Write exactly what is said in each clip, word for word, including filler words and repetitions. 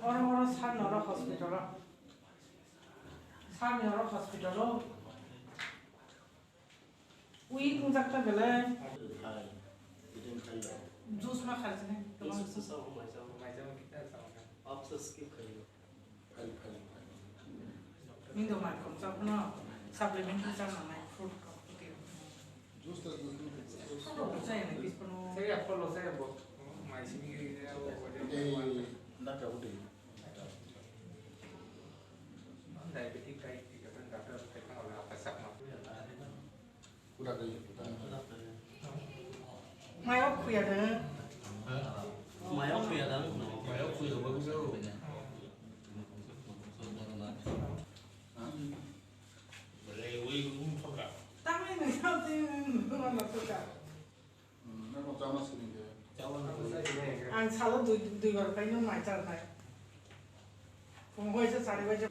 Oro, oro, sir ni oro hospital o. Sir ni oro hospital o. Ui, tungjak ta belai. Juice ma khar sini. Juice sa mai sa mai sa kita sa. After skip khayo. Mindo mai kom sa kono supplement sa na mai fruit ko. Juice ta. Saya ni pis kono. Saya follow saya bo. Mai sini ke. Eh, nda ka udah. Diabetic type tiga kan doctor saya kan oleh apa sak ma. Mayok khuya da. Mayok khuya da. Mayok khuya da. Tangwi nang sa twi nang nang nang sa. Ang salo dui, dui bar paino mai charnai. Phung waisa sari waisa.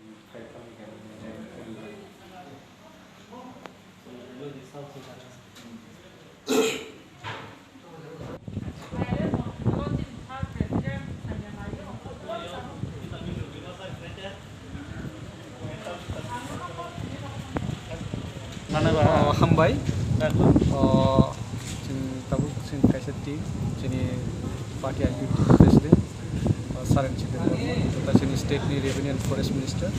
Oh, hambai. Oh, chwng tabuk chwng kaisa team, chini party I P F T president, oh, Saren Chitendra, tei chini state ni revenue and forest minister,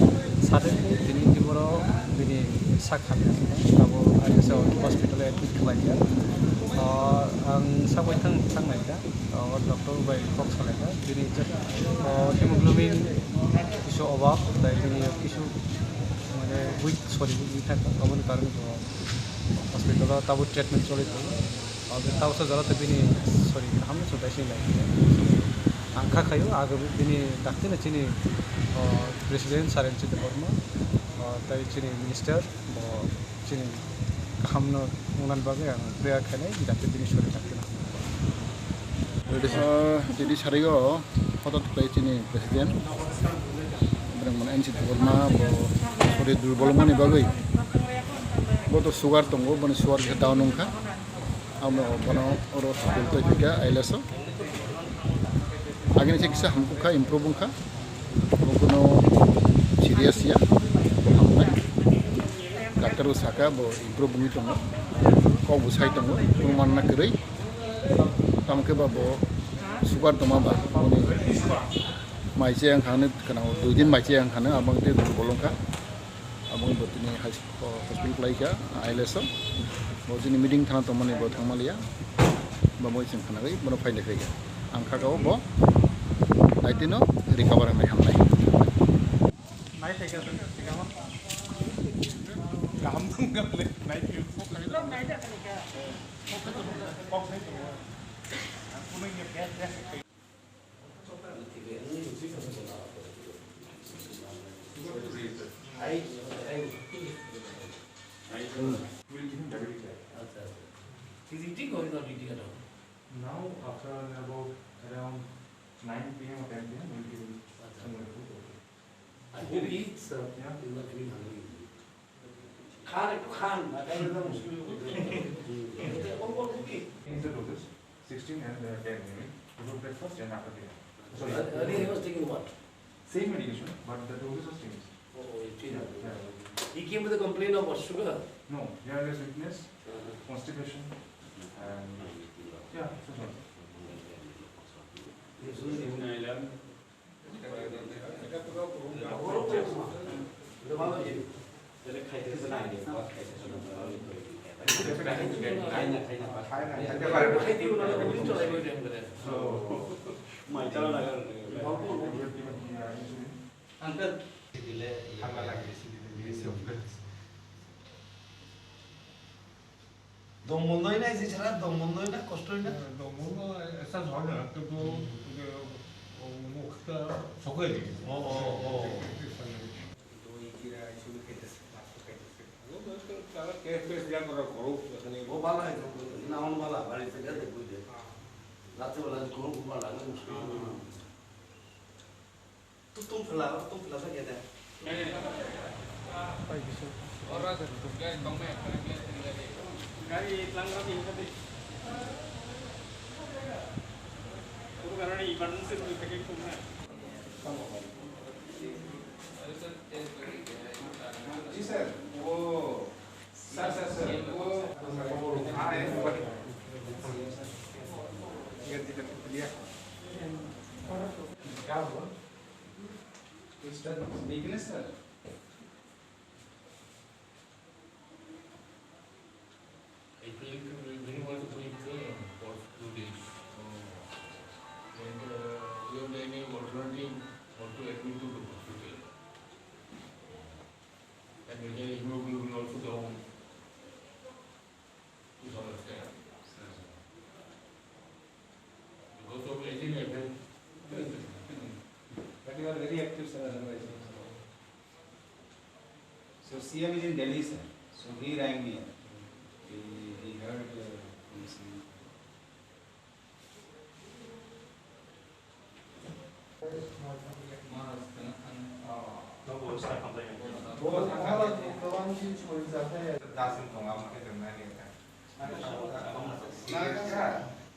sade tini tini boro bini sak hamya, tabuk I S F hospital o admit khlaijak. Oh, ang sak bai thang, thang naikha. O doctor bai kok salaikha, bini je, o, hemoglobin kisu obak, tai bini kisu, mane, weak, sorry, weak thangkha, aboni karone bo hospital o tabuk treatment choli tongo. O, bini tabuk sajala tei bini, sorry, kaham se dai se lai. Ang kha khaio, age bini dakti no chini, o, president Saren Chitendra Debbarma, o, tai chini minister, bo chini kaham no wngna bagwi ang prayer khainai, jate bini sori dakti no. Ah, jadi sarigo hotot khlai chini president, Brahman N C Debbarma, bo sori durbol wngmani bagwi, bo to sugar tongo, boni sugar khe down wngkha, amo bono oro hospital twi phika I L S o. Agini se kisa hamkukha, improve wngkha. Bo kuno serious ya, bo hamnai. Doctor bo saka bo improve wngwi tongo. Kok bo sai tongo, improve manna kwrwi. Tamo khe ba bo sugar tongma ba, boni mai che ang khano, kheno dui din mai che ang khano, abang te durbol wngkha. Abang bo tini hai O, hospital khlai kha, I L S o. Bo chini meeting thana tongmani bo thangmaliya. Bo moi chwng khnagwi bono phaina khlai kha. Ang kha kha o bo daitino recover wngnai hamnai. Nai thai kha, thai kha ma. Kaham thung kha le, nai thai. Will give him diabetic type. Acha, acha. He's eating or he's not eating at all? Now, after about around nine P M or ten P M, we'll give him some food. Okay. I hope he eats, uh, yeah, he's not feeling hungry. খান একটু খান, না খাইলে তো মুশকিল হয়ে যাবে। এটা কোন কোন রুটি? Change the doses, sixteen and, uh, ten, you mean, before breakfast and after dinner. Sorry. Earlier he was taking what? Same medication, but the doses was changed. Oh, oh, it changed. Yeah, yeah. He came with a complaint of what, sugar? No, he had a weakness, uh-huh, constipation, and, yeah, so on. Yes, sir. Uncle. Dongmon noi na, je chara dongmon noi na, kosto noi na? Eh, dongmon no, eh, esa jhor na, kintu, hmm, eh, o, o, Sokoi. Oh, oh, oh. Doi, kira, isu khaitase, maso khaitase. Tara test test ya kora koro, ekhane. O bala hai, na on bala, bari se gade buje. Rate bala ni kono bala na mushkil. Tutum phala, tutum phala sa gade. Gari tlang rapi hingkha de. Oro karani emergency room ni packing room na. जी सर, वो sir, sir, sir, वो हाँ है, वो ये दिक्कत लिया। क्या हुआ? कुछ डर नहीं ना sir? I feel very much weak, uh, for two days. Uh, and, uh, we have any alternative not to admit to the hospital. And the hemoglobin also down to some extent. Because of aging, I think. But you are very active, sir, otherwise. So C M is in Delhi, sir. So he rang me up. He, he heard, uh, from C M.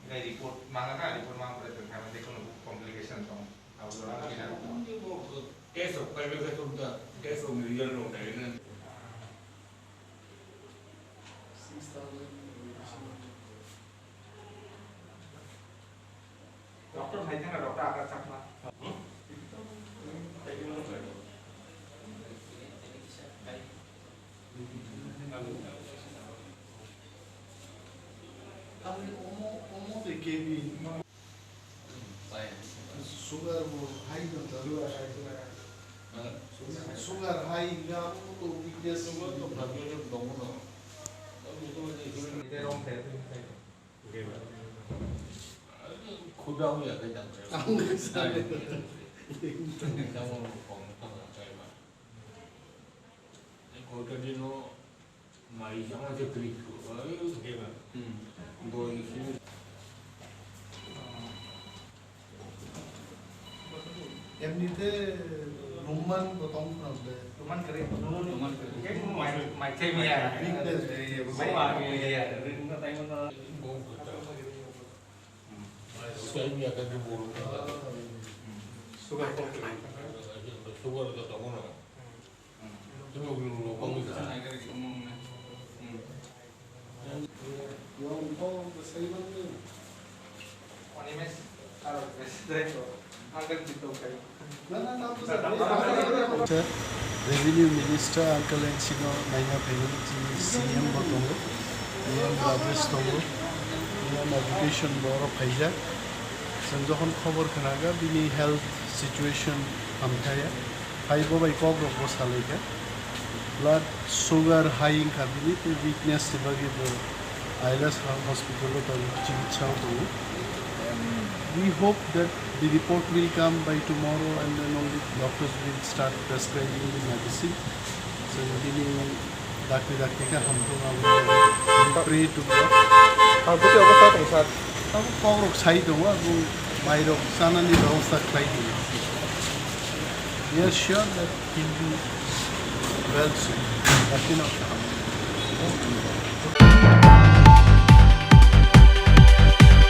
Ngai report mangana, report mang pore tong kha, mane kono complication tong. Abo jora kina. Test rok pai bai khe tong ta, test rok ni result rok nai na. Doctor hai thang doctor aga chakma. Sugar bo high no sugar high. Sugar high ga to weakness. Khuda ya kai dang. Ang sa. Kota dino. Mai jama je kri ko. Doi si. Emnite Roman bo tong khna de. Roman kre. Roman kre. Mai, mai chai mi ya. Weakness. Mai, mai ya. Ring na tai mo na. Bo kota. Mai chai mi ya ka de bo. Sugar ko. Sugar ko tong na. Revenue Minister Uncle N C no naina phaimani chini C M bo tongo, E M Rajesh tongo, E M Education bo oro phaijak. Chwng jokhon khobor khnaga bini health situation hamthaya. Hai bo bai kok rok bo salai kha. Blood sugar high wngkha bini, tei weakness ni bagwi bo Ailas hospital o tabuk chikitsa o tongo. We hope that the report will come by tomorrow and then only doctors will start prescribing the medicine. Chwng bini dakti dakti khe hamthung abo pray to God. Ang buti obo sa tong sir. Abo kok rok sai tongo, abo mai rok chanani bebosta khlai di. We are sure that he'll be well soon. Dakti no kaham.